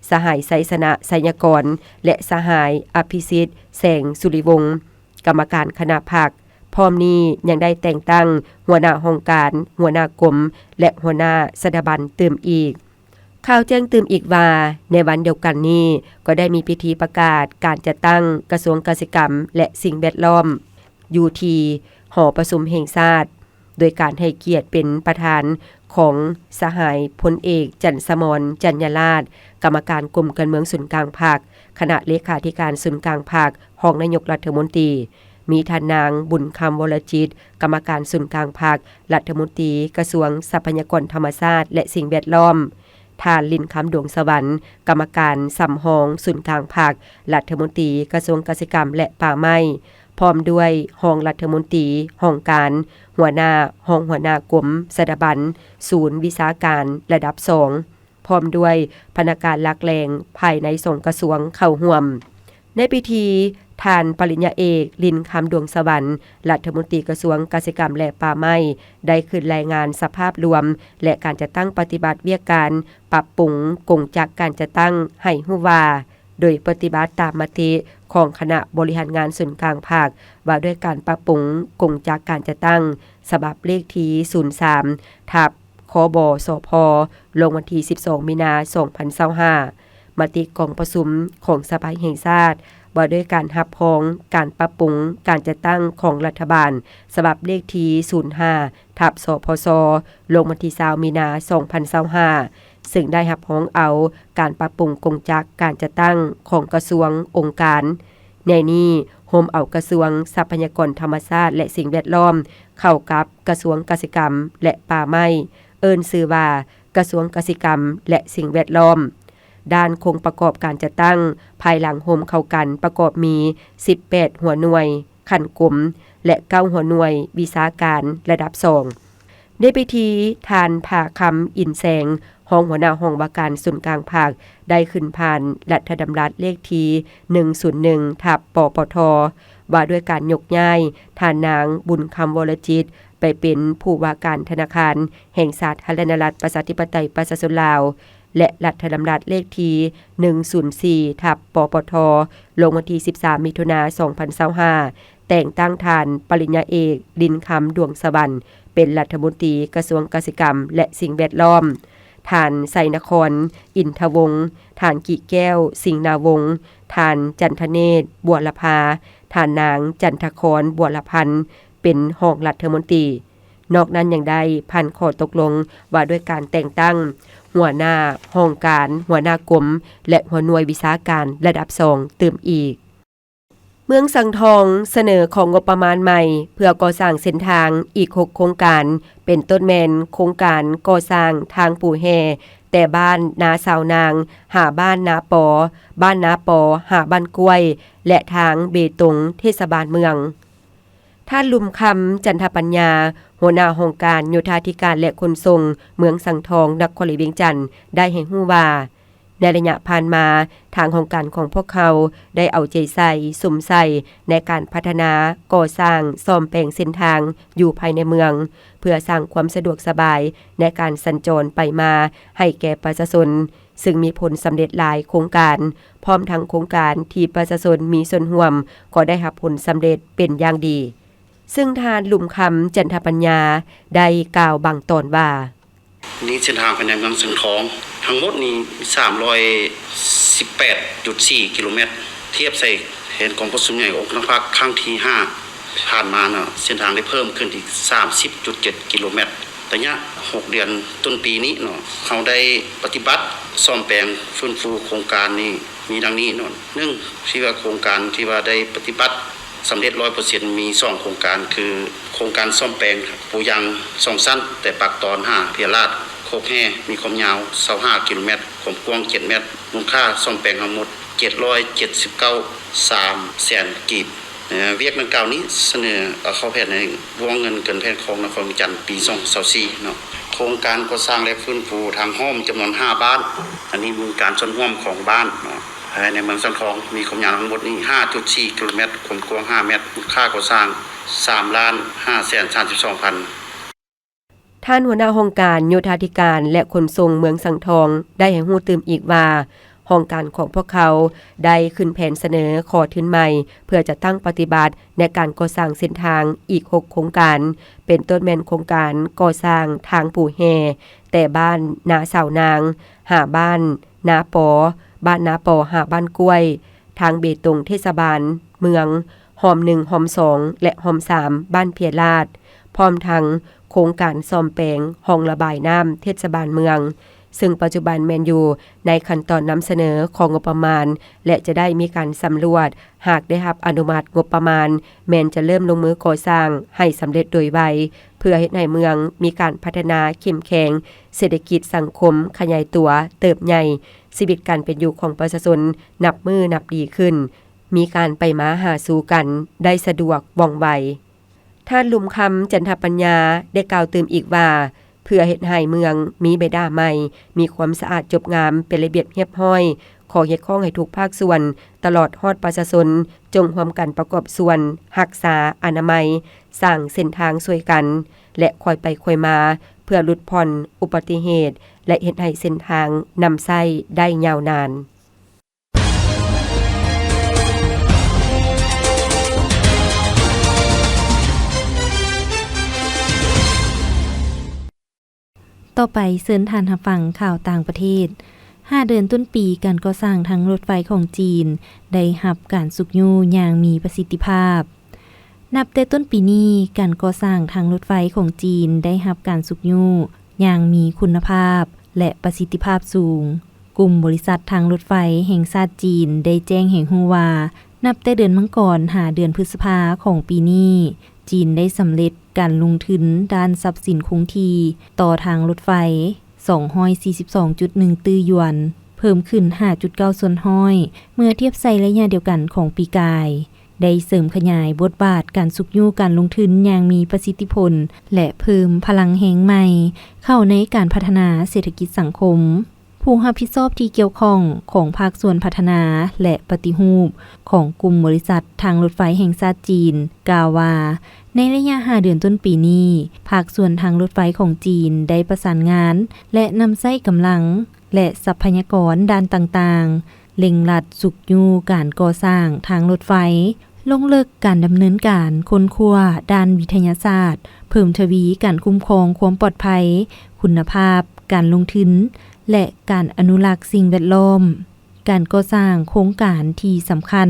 ສະຫາຍ ໄຊຊະນະ ໄຊຍະກອນ ແລະ ສະຫາຍ ອະພິສິດ ແສງສຸລິວົງ, ກຳມະການຄະນະພັກ. ພ້ອມນີ້ຍັງໄດ້ແຕ່ງຕັ້ງຫົວໜ້າຫ້ອງການ, ຫົວໜ້າກົມ ແລະ ຫົວໜ້າສະຖາບັນຕື່ມອີກ. ຂ່າວແຈ້ງຕື່ມອີກວ່າ, ໃນວັນດຽວກັນນີ້ ກໍໄດ້ມີພິທີປະກາດການຈັດຕັ້ງກະຊວງກະສິກຳ ແລະ ສິ່ງແວດລ້ອມ ຢູ່ທີ່ຫໍປະຊຸມແຫ່ງຊາດ, ໂດຍການໃຫ້ກຽດເປັນປະທານຂອງສະຫາຍ ພົນເອກ ຈັນສະໝອນ ຈັນຍາລາດ, ກຳມະການກົມການເມືອງສູນກາງພັກ, ຄະນະເລຂາທິການສູນກາງພັກ, ຮອງນາຍົກລັດຖະມົນຕີ, ມີທ່ານນາງ ບຸນຄຳ ວໍລະຈິດ, ກຳມະການສູນກາງພັກ, ລັດຖະມົນຕີກະຊວງຊັບພະຍາກອນທຳມະຊາດ ແລະ ສິ່ງແວດລ້ອມ, ທ່ານ ລິນຄຳ ດວງສະຫວັນ, ກຳມະການສຳຮອງສູນກາງພັກ, ລັດຖະມົນຕີກະຊວງກະສິກຳ ແລະ ປ່າໄມ້, ພ້ອມດ້ວຍຮອງລັດຖະມົນຕີ, ຫ້ອງການ, ຫົວໜ້າ, ຮອງຫົວໜ້າກົມ, ສະຖາບັນ, ສູນວິຊາການລະດັບສອງ, ພ້ອມດ້ວຍພະນັກງານຫຼັກແຫຼ່ງພາຍໃນສອງກະຊວງເຂົ້າຮ່ວມ. ໃນພິທີ, ທ່ານ ປະລິນຍາເອກ ລິນຄຳ ດວງສະຫວັນ, ລັດຖະມົນຕີກະຊວງກະສິກຳ ແລະ ປ່າໄມ້ ໄດ້ຂຶ້ນລາຍງານສະພາບລວມ ແລະ ການຈັດຕັ້ງປະຕິບັດວຽກການປັບປຸງກົງຈັກການຈັດຕັ້ງໃຫ້ຮູ້ວ່າ, ໂດຍປະຕິບັດຕາມມະຕິຂອງຄະນະບໍລິຫານງານສູນກາງພັກ ວ່າດ້ວຍການປັບປຸງກົງຈັກການຈັດຕັ້ງ ສະບັບເລກທີສູນສາມ ທັບ ຄບສພ ລົງວັນທີສິບສອງ ມີນາ ສອງພັນຊາວຫ້າ, ມະຕິກອງປະຊຸມຂອງສະພາແຫ່ງຊາດ ວ່າດ້ວຍການຮັບຮອງການປັບປຸງການຈັດຕັ້ງຂອງລັດຖະບານ ສະບັບເລກທີສູນຫ້າ ທັບ ສພຊ ລົງວັນທີຊາວ ມີນາ ສອງພັນຊາວຫ້າ ເຊິ່ງໄດ້ຮັບຮອງເອົາການປັບປຸງກົງຈັກການຈັດຕັ້ງຂອງກະຊວງ, ອົງການ, ໃນນີ້ໂຮມເອົາກະຊວງຊັບພະຍາກອນທຳມະຊາດ ແລະ ສິ່ງແວດລ້ອມ ເຂົ້າກັບກະຊວງກະສິກຳ ແລະ ປ່າໄມ້, ເອີ້ນຊື່ວ່າ ກະຊວງກະສິກຳ ແລະ ສິ່ງແວດລ້ອມ. ດ້ານໂຄງປະກອບການຈັດຕັ້ງ ພາຍຫຼັງໂຮມເຂົ້າກັນປະກອບມີສິບແປດຫົວໜ່ວຍຂັ້ນກົມ ແລະ ເກົ້າຫົວໜ່ວຍວິຊາການລະດັບສອງ. ໃນພິທີ ທ່ານ ພາຄຳ ອິນແສງ ຮອງຫົວໜ້າຫ້ອງວ່າການສູນກາງພັກ ໄດ້ຂຶ້ນຜ່ານລັດຖະດຳລັດເລກທີໜຶ່ງສູນໜຶ່ງ ທັບ ປປທ ວ່າດ້ວຍການຍົກຍ້າຍທ່ານນາງ ບຸນຄຳ ວໍລະຈິດ ໄປເປັນຜູ້ວ່າການທະນາຄານແຫ່ງສາທາລະນະລັດ ປະຊາທິປະໄຕ ປະຊາຊົນລາວ ແລະ ລັດຖະດຳລັດເລກທີໜຶ່ງສູນສີ່ ທັບ ປປທ ລົງວັນທີສິບສາມ ມິຖຸນາ ສອງພັນຊາວຫ້າ ແຕ່ງຕັ້ງທ່ານ ປະລິນຍາເອກ ລິນຄຳ ດວງສະຫວັນ ເປັນລັດຖະມົນຕີກະຊວງກະສິກຳ ແລະ ສິ່ງແວດລ້ອມ, ທ່ານ ໄຊນະຄອນ ອິນທະວົງ, ທ່ານ ກິແກ້ວ ສິງນາວົງ, ທ່ານ ຈັນທະເນດ ບົວລະພາ, ທ່ານນາງ ຈັນທະຄອນ ບົວລະພັນ ເປັນຮອງລັດຖະມົນຕີ. ນອກນັ້ນຍັງໄດ້ຜ່ານຂໍ້ຕົກລົງວ່າດ້ວຍການແຕ່ງຕັ້ງຫົວໜ້າຫ້ອງການ, ຫົວໜ້າກົມ ແລະ ຫົວໜ່ວຍວິຊາການລະດັບສອງຕື່ມອີກ. ເມືອງສັງທອງສະເໜີຂໍງົບປະມານໃໝ່ເພື່ອກໍ່ສ້າງເສັ້ນທາງອີກຫົກໂຄງການ ເປັນຕົ້ນແມ່ນໂຄງການກໍ່ສ້າງທາງປູແຮ່ ແຕ່ບ້ານນາຊາວນາງ ຫາບ້ານນາປໍ, ບ້ານນາປໍ ຫາບ້ານກ້ວຍ ແລະ ທາງເບຕົງເທດສະບານເມືອງ. ທ່ານ ລຸມຄຳ ຈັນທະປັນຍາ ຫົວໜ້າຫ້ອງການໂຍທາທິການ ແລະ ຂົນສົ່ງ ເມືອງສັງທອງ ນະຄອນຫຼວງວຽງຈັນ ໄດ້ໃຫ້ຮູ້ວ່າ ໃນໄລຍະຜ່ານມາ ທາງຫ້ອງການຂອງພວກເຮົາໄດ້ເອົາໃຈໃສ່ ສຸມໃສ່ໃນການພັດທະນາ, ກໍ່ສ້າງ, ສ້ອມແປງເສັ້ນທາງຢູ່ພາຍໃນເມືອງ ເພື່ອສ້າງຄວາມສະດວກສະບາຍໃນການສັນຈອນໄປມາໃຫ້ແກ່ປະຊາຊົນ, ຊຶ່ງມີຜົນສຳເລັດຫຼາຍໂຄງການ, ພ້ອມທັງໂຄງການທີ່ປະຊາຊົນມີສ່ວນຮ່ວມກໍໄດ້ຮັບຜົນສຳເລັດເປັນຢ່າງດີ. ຊຶ່ງທ່ານ ລຸມຄຳ ຈັນທະປັນຍາ ໄດ້ກ່າວບາງຕອນວ່າ ນີ້ເສັ້ນທາງພາຍໃນເມືອງສັງທອງ ທັງໝົດນີ້ສາມຮ້ອຍສິບແປດຈຸດສີ່ກິໂລແມັດ, ທຽບໃສ່ແຜນກອງປະຊຸມໃຫຍ່ອົງຄະນະພັກຄັ້ງທີຫ້າ ຜ່ານມາເນາະ, ເສັ້ນທາງໄດ້ເພີ່ມຂຶ້ນອີກສາມສິບຈຸດເຈັດກິໂລແມັດ. ໄລຍະຫົກເດືອນຕົ້ນປີນີ້ເນາະ, ເຮົາໄດ້ປະຕິບັດສ້ອມແປງຟື້ນຟູໂຄງການນີ້ ມີດັ່ງນີ້ເນາະ, ໜຶ່ງ ທີ່ວ່າໂຄງການທີ່ວ່າໄດ້ປະຕິບັດສຳເລັດຮ້ອຍເປີເຊັນ ມີສອງໂຄງການ ຄື ໂຄງການສ້ອມແປງປູຢາງສອງຊັ້ນ ແຕ່ປາກຕອນຫາເພຍລາດ ໂຄກແຮ່ ມີຄວາມຍາວຊາວຫ້າກິໂລແມັດ, ຄວາມກວ້າງເຈັດແມັດ, ມູນຄ່າສ້ອມແປງທັງໝົດເຈັດຮ້ອຍເຈັດສິບເກົ້າ ສາມແສນກີບ. ວຽກດັ່ງກ່າວນີ້ສະເໜີເຂົ້າແຜນໃນວງເງິນເກີນແຜນຂອງນະຄອນວຽງຈັນປີສອງພັນຊາວສີ່ເນາະ. ໂຄງການກໍ່ສ້າງ ແລະ ຟື້ນຟູທາງອ້ອມຈຳນວນຫ້າບ້ານ, ອັນນີ້ມີການສ່ວນຮ່ວມຂອງບ້ານເນາະ. ພາຍໃນເມືອງສັງທອງມີຄວາມຍາວທັງໝົດນີ້ຫ້າຈຸດສີ່ກິໂລແມັດ, ຄວາມກວ້າງຫ້າແມັດ, ມູນຄ່າກໍ່ສ້າງສາມລ້ານຫ້າແສນສາມສິບສອງພັນ. ທ່ານຫົວໜ້າຫ້ອງການໂຍທາທິການ ແລະ ຂົນສົ່ງເມືອງສັງທອງ ໄດ້ໃຫ້ຮູ້ຕື່ມອີກວ່າ ຫ້ອງການຂອງພວກເຂົາໄດ້ຂຶ້ນແຜນສະເໜີຂໍທຶນໃໝ່ ເພື່ອຈັດຕັ້ງປະຕິບັດໃນການກໍ່ສ້າງເສັ້ນທາງອີກຫົກໂຄງການ, ເປັນຕົ້ນແມ່ນໂຄງການກໍ່ສ້າງທາງປູແຮ່ ແຕ່ບ້ານນາຊາວນາງ ຫາບ້ານນາປໍ, ບ້ານນາປໍ ຫາບ້ານກ້ວຍ, ທາງເບຕົງເທດສະບານເມືອງ ຮ່ອມໜຶ່ງ, ຮ່ອມສອງ ແລະ ຮ່ອມສາມ ບ້ານເພຍລາດ, ພ້ອມທັງໂຄງການສ້ອມແປງຮ່ອງລະບາຍນ້ຳເທດສະບານເມືອງ, ເຊິ່ງປັດຈຸບັນແມ່ນຢູ່ໃນຂັ້ນຕອນນຳສະເໜີຂໍງົບປະມານ ແລະ ຈະໄດ້ມີການສຳຫຼວດ, ຫາກໄດ້ຮັບອະນຸມັດງົບປະມານ ແມ່ນຈະເລີ່ມລົງມືກໍ່ສ້າງໃຫ້ສຳເລັດໂດຍໄວ, ເພື່ອເຮັດໃຫ້ເມືອງມີການພັດທະນາເຂັ້ມແຂງ, ເສດຖະກິດສັງຄົມຂະຫຍາຍຕົວເຕີບໃຫຍ່, ຊີວິດການເປັນຢູ່ຂອງປະຊາຊົນນັບມື້ນັບດີຂຶ້ນ, ມີການໄປມາຫາສູ່ກັນໄດ້ສະດວກວ່ອງໄວ. ທ່ານ ລຸມຄຳ ຈັນທະປັນຍາ ໄດ້ກ່າວຕື່ມອີກວ່າ ເພື່ອເຮັດໃຫ້ເມືອງມີໃບດາໃໝ່, ມີຄວາມສະອາດຈົບງາມ, ເປັນລະບຽບຮຽບຮ້ອຍ, ຂໍຮຽກຮ້ອງໃຫ້ທຸກພາກສ່ວນ ຕະຫຼອດຮອດປະຊາຊົນ ຈົ່ງຮ່ວມກັນປະກອບສ່ວນຮັກສາອະນາໄມ, ສ້າງເສັ້ນທາງຊ່ວຍກັນ ແລະ ຄ່ອຍໄປຄ່ອຍມາ ເພື່ອຫຼຸດຜ່ອນອຸບັດຕິເຫດ ແລະ ເຮັດໃຫ້ເສັ້ນທາງນຳໃຊ້ໄດ້ຍາວນານ. ຕໍ່ໄປເຊີນທ່ານຮັບຟັງຂ່າວຕ່າງປະເທດ. ຫ້າເດືອນຕົ້ນປີ, ການກໍ່ສ້າງທາງລົດໄຟຂອງຈີນໄດ້ຮັບການຊຸກຍູ້ຢ່າງມີປະສິດທິພາບ. ນັບແຕ່ຕົ້ນປີນີ້, ການກໍ່ສ້າງທາງລົດໄຟຂອງຈີນໄດ້ຮັບການຊຸກຍູ້ຢ່າງມີຄຸນນະພາບ ແລະ ປະສິດທິພາບສູງ. ກຸ່ມບໍລິສັດທາງລົດໄຟແຫ່ງຊາດຈີນໄດ້ແຈ້ງໃຫ້ຮູ້ວ່າ, ນັບແຕ່ເດືອນມັງກອນຫາເດືອນພຶດສະພາຂອງປີນີ້, ຈີນໄດ້ສຳເລັດການລົງທຶນດ້ານຊັບສິນຄົງທີ່ຕໍ່ທາງລົດໄຟ ສອງຮ້ອຍສີ່ສິບສອງຈຸດໜຶ່ງຕື້ຢວນ, ເພີ່ມຂຶ້ນ ຫ້າຈຸດເກົ້າສ່ວນຮ້ອຍ ເມື່ອທຽບໃສ່ໄລຍະດຽວກັນຂອງປີກາຍ, ໄດ້ເສີມຂະຫຍາຍບົດບາດການຊຸກຍູ້ການລົງທຶນຢ່າງມີປະສິດທິຜົນ ແລະ ເພີ່ມພະລັງແຮງໃໝ່ເຂົ້າໃນການພັດທະນາເສດຖະກິດສັງຄົມ. ຜູ້ຮັບຜິດຊອບທີ່ກ່ຽວຂ້ອງຂອງພາກສ່ວນພັດທະນາ ແລະ ປະຕິຮູບຂອງກຸ່ມບໍລິສັດທາງລົດໄຟແຫ່ງຊາດຈີນ ກ່າວວ່າ ໃນໄລຍະຫ້າເດືອນຕົ້ນປີນີ້, ພາກສ່ວນທາງລົດໄຟຂອງຈີນໄດ້ປະສານງານ ແລະ ນຳໃຊ້ກຳລັງ ແລະ ຊັບພະຍາກອນດ້ານຕ່າງໆ, ເລັ່ງລັດຊຸກຍູ້ການກໍ່ສ້າງທາງລົດໄຟ, ລົງເລິກການດຳເນີນການຄົ້ນຄວ້າດ້ານວິທະຍາສາດ, ເພີ່ມທະວີການຄຸ້ມຄອງຄວາມປອດໄພ, ຄຸນນະພາບການລົງທຶນ ແລະ ການອະນຸລັກສິ່ງແວດລ້ອມ. ການກໍ່ສ້າງໂຄງການທີ່ສຳຄັນ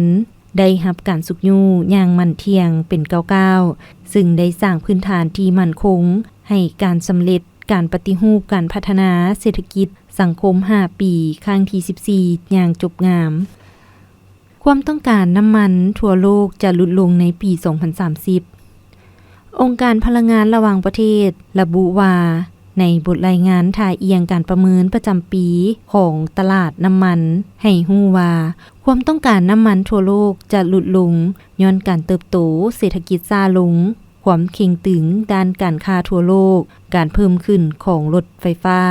ໄດ້ຮັບການຊຸກຍູ້ຢ່າງໝັ້ນທ່ຽງເປັນກ້າວໆ, ເຊິ່ງໄດ້ສ້າງພື້ນຖານທີ່ໝັ້ນຄົງໃຫ້ການສຳເລັດການປະຕິຮູບການພັດທະນາເສດຖະກິດສັງຄົມຫ້າປີຄັ້ງທີສິບສີ່ຢ່າງຈົບງາມ. ຄວາມຕ້ອງການນ້ຳມັນທົ່ວໂລກຈະຫຼຸດລົງໃນປີສອງພັນສາມສິບ. ອົງການພະລັງງານລະຫວ່າງປະເທດລະບຸວ່າ ໃນບົດລາຍງານທ່າອ່ຽງການປະເມີນປະຈຳປີຂອງຕະຫຼາດນ້ຳມັນໃຫ້ຮູ້ວ່າ ຄວາມຕ້ອງການນ້ຳມັນທົ່ວໂລກຈະຫຼຸດລົງຍ້ອນການເຕີບໂຕເສດຖະກິດຊ້າລົງ, ຄວາມເຄັ່ງຕຶງດ້ານການຄ້າທົ່ວໂລກ, ການເພີ່ມຂຶ້ນຂອງລົດໄຟຟ້າ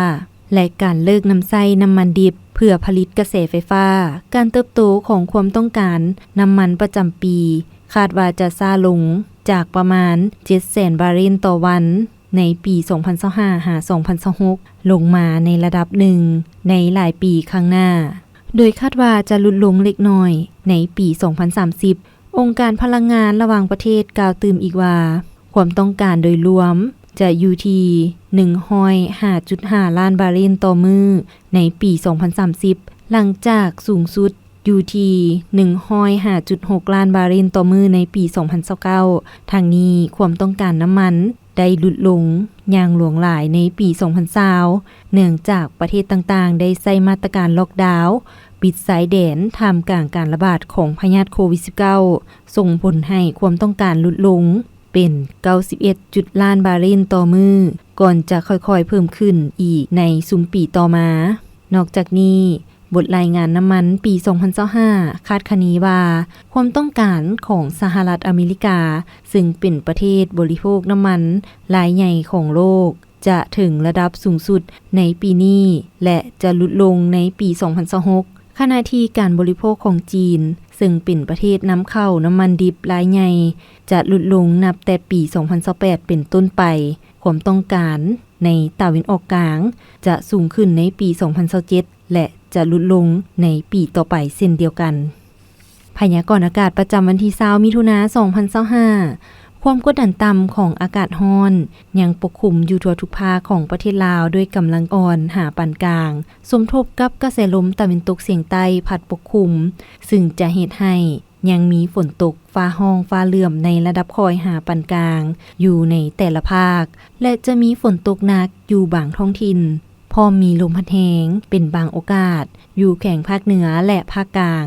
ແລະ ການເລີກນຳໃຊ້ນ້ຳມັນດິບເພື່ອຜະລິດກະແສໄຟຟ້າ. ການເຕີບໂຕຂອງຄວາມຕ້ອງການນ້ຳມັນປະຈຳປີຄາດວ່າຈະຊ້າລົງຈາກປະມານເຈັດແສນບາເຣນຕໍ່ວັນໃນປີສອງພັນຊາວຫ້າ ຫາ ສອງພັນຊາວຫົກ ລົງມາໃນລະດັບໜຶ່ງໃນຫຼາຍປີຂ້າງໜ້າ, ໂດຍຄາດວ່າຈະຫຼຸດລົງເລັກນ້ອຍໃນປີສອງພັນສາມສິບ. ອົງການພະລັງງານລະຫວ່າງປະເທດກ່າວຕື່ມອີກວ່າ ຄວາມຕ້ອງການໂດຍລວມຈະຢູ່ທີ່ໜຶ່ງຮ້ອຍຫ້າຈຸດຫ້າລ້ານບາເຣນຕໍ່ມື້ໃນປີສອງພັນສາມສິບ, ຫຼັງຈາກສູງສຸດຢູ່ທີ່ໜຶ່ງຮ້ອຍຫ້າຈຸດຫົກລ້ານບາເຣນຕໍ່ມື້ໃນປີສອງພັນຊາວເກົ້າ. ທັງນີ້, ຄວາມຕ້ອງການນ້ຳມັນໄດ້ຫຼຸດລົງຢ່າງຫຼວງຫຼາຍໃນປີສອງພັນຊາວ ເນື່ອງຈາກປະເທດຕ່າງໆໄດ້ໃຊ້ມາດຕະການລັອກດາວ, ປິດຊາຍແດນ ທ່າມກາງການລະບາດຂອງພະຍາດໂຄວິດສິບເກົ້າ ສົ່ງຜົນໃຫ້ຄວາມຕ້ອງການຫຼຸດລົງເປັນເກົ້າສິບເອັດຈຸດລ້ານບາເຣນຕໍ່ມື້, ກ່ອນຈະຄ່ອຍໆເພີ່ມຂຶ້ນອີກໃນຊຸມປີຕໍ່ມາ. ນອກຈາກນີ້, ບົດລາຍງານນ້ຳມັນປີສອງພັນຊາວຫ້າຄາດຄະເນວ່າ ຄວາມຕ້ອງການຂອງສະຫະລັດອາເມລິກາ, ເຊິ່ງເປັນປະເທດບໍລິໂພກນ້ຳມັນລາຍໃຫຍ່ຂອງໂລກ, ຈະເຖິງລະດັບສູງສຸດໃນປີນີ້ ແລະ ຈະຫຼຸດລົງໃນປີສອງພັນຊາວຫົກ, ຂະນະທີ່ການບໍລິໂພກຂອງຈີນ, ເຊິ່ງເປັນປະເທດນຳເຂົ້ານ້ຳມັນດິບລາຍໃຫຍ່, ຈະຫຼຸດລົງນັບແຕ່ປີສອງພັນຊາວແປດເປັນຕົ້ນໄປ. ຄວາມຕ້ອງການໃນຕາເວັນອອກກາງຈະສູງຂຶ້ນໃນປີສອງພັນຊາວເຈັດ ແລະ ຈະຫຼຸດລົງໃນປີຕໍ່ໄປເຊັ່ນດຽວກັນ. ພະຍາກອນອາກາດປະຈຳວັນທີຊາວ ມິຖຸນາ ສອງພັນຊາວຫ້າ. ຄວາມກົດດັນຕ່ຳຂອງອາກາດຮ້ອນຍັງປົກຄຸມຢູ່ທົ່ວທຸກພາກຂອງປະເທດລາວດ້ວຍກຳລັງອ່ອນຫາປານກາງ, ສົມທົບກັບກະແສລົມຕາເວັນຕົກສຽງໃຕ້ພັດປົກຄຸມ, ຊຶ່ງຈະເຮັດໃຫ້ຍັງມີຝົນຕົກຟ້າຮ້ອງຟ້າເຫຼື້ອມໃນລະດັບຄ່ອຍຫາປານກາງຢູ່ໃນແຕ່ລະພາກ ແລະ ຈະມີຝົນຕົກໜັກຢູ່ບາງທ້ອງຖິ່ນ, ພ້ອມມີລົມພັດແຮງເປັນບາງໂອກາດຢູ່ແຂວງພາກເໜືອ ແລະ ພາກກາງ.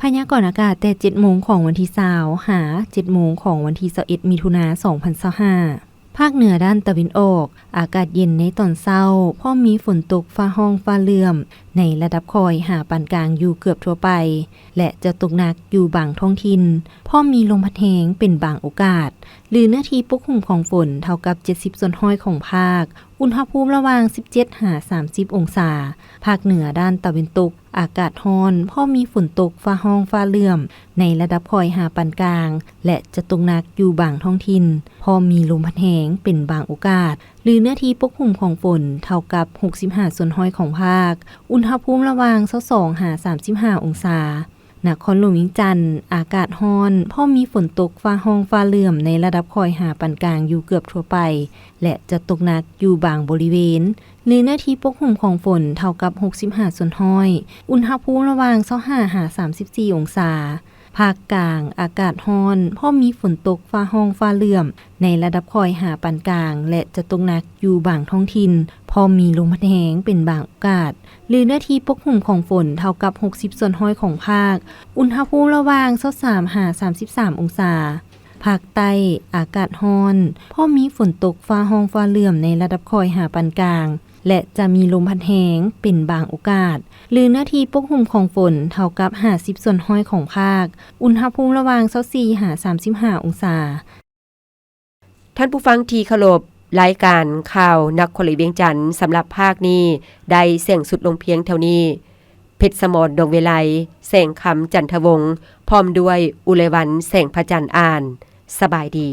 ພະຍາກອນອາກາດແຕ່ເຈັດໂມງຂອງວັນທີຊາວ ຫາ ເຈັດໂມງຂອງວັນທີຊາວເອັດ ມິຖຸນາ ສອງພັນຊາວຫ້າ. ພາກເໜືອດ້ານຕາເວັນອອກ ອາກາດເຢັນໃນຕອນເຊົ້າ, ພ້ອມມີຝົນຕົກຟ້າຮ້ອງຟ້າເຫຼື້ອມໃນລະດັບຄ່ອຍຫາປານກາງຢູ່ເກືອບທົ່ວໄປ ແລະ ຈະຕົກໜັກຢູ່ບາງທ້ອງຖິ່ນ, ພ້ອມມີລົມພັດແຮງເປັນບາງໂອກາດ, ຫຼື ເນື້ອທີ່ປົກຄຸມຂອງຝົນເທົ່າກັບເຈັດສິບສ່ວນຮ້ອຍຂອງພາກ, ອຸນຫະພູມລະຫວ່າງສິບເຈັດຫາສາມສິບອົງສາ. ພາກເໜືອດ້ານຕາເວັນຕົກ ອາກາດຮ້ອນ, ພ້ອມມີຝົນຕົກ ຟ້າຮ້ອງ ຟ້າເຫຼື້ອມ ໃນລະດັບຄ່ອຍຫາປານກາງ ແລະ ຈະຕົກໜັກຢູ່ບາງທ້ອງຖິ່ນ, ພ້ອມມີລົມພັດແຮງເປັນບາງໂອກາດ, ຫຼື ເນື້ອທີ່ປົກຄຸມຂອງຝົນເທົ່າກັບຫົກສິບຫ້າສ່ວນຮ້ອຍຂອງພາກ, ອຸນຫະພູມລະຫວ່າງຊາວສອງຫາສາມສິບຫ້າອົງສາ. ນະຄອນຫຼວງວຽງຈັນ ອາກາດຮ້ອນ, ພ້ອມມີຝົນຕົກ ຟ້າຮ້ອງ ຟ້າເຫຼື້ອມ ໃນລະດັບຄ່ອຍຫາປານກາງຢູ່ເກືອບທົ່ວໄປ ແລະ ຈະຕົກໜັກຢູ່ບາງບໍລິເວນ, ຫຼື ເນື້ອທີ່ປົກຄຸມຂອງຝົນເທົ່າກັບຫົກສິບຫ້າສ່ວນຮ້ອຍ, ອຸນຫະພູມລະຫວ່າງຊາວຫ້າຫາສາມສິບສີ່ອົງສາ. ພາກກາງ ອາກາດຮ້ອນ, ພ້ອມມີຝົນຕົກ ຟ້າຮ້ອງ ຟ້າເຫຼື້ອມ ໃນລະດັບຄ່ອຍຫາປານກາງ ແລະ ຈະຕົກໜັກຢູ່ບາງທ້ອງຖິ່ນ, ພ້ອມມີລົມພັດແຮງເປັນບາງໂອກາດ, ຫຼື ເນື້ອທີ່ປົກຄຸມຂອງຝົນເທົ່າກັບຫົກສິບສ່ວນຮ້ອຍຂອງພາກ, ອຸນຫະພູມລະຫວ່າງຊາວສາມຫາສາມສິບສາມອົງສາ. ພາກໃຕ້ ອາກາດຮ້ອນ, ພ້ອມມີຝົນຕົກ ຟ້າຮ້ອງ ຟ້າເຫຼື້ອມ ໃນລະດັບຄ່ອຍຫາປານກາງ, ແລະ ຈະມີລົມພັດແຮງເປັນບາງໂອກາດ ຫຼື ເນື້ອທີ່ປົກຫຸ້ມຂອງຝົນເທົ່າກັບຫ້າສິບສ່ວນຮ້ອຍຂອງພາກ, ອຸນຫະພູມລະຫວ່າງຊາວສີ່ຫາສາມສິບຫ້າອົງສາ. ທ່ານຜູ້ຟັງທີ່ເຄົາລົບ, ລາຍການຂ່າວນະຄອນຫຼວງວຽງຈັນສຳລັບພາກນີ້ໄດ້ສິ້ນສຸດລົງພຽງເທົ່ານີ້. ເພັດສະໝອນ ດວງເວໄລ, ແສງຄຳ ຈັນທະວົງ ພ້ອມດ້ວຍ ອຸໄລວັນ ແສງພະຈັນ ອ່ານ. ສະບາຍດີ.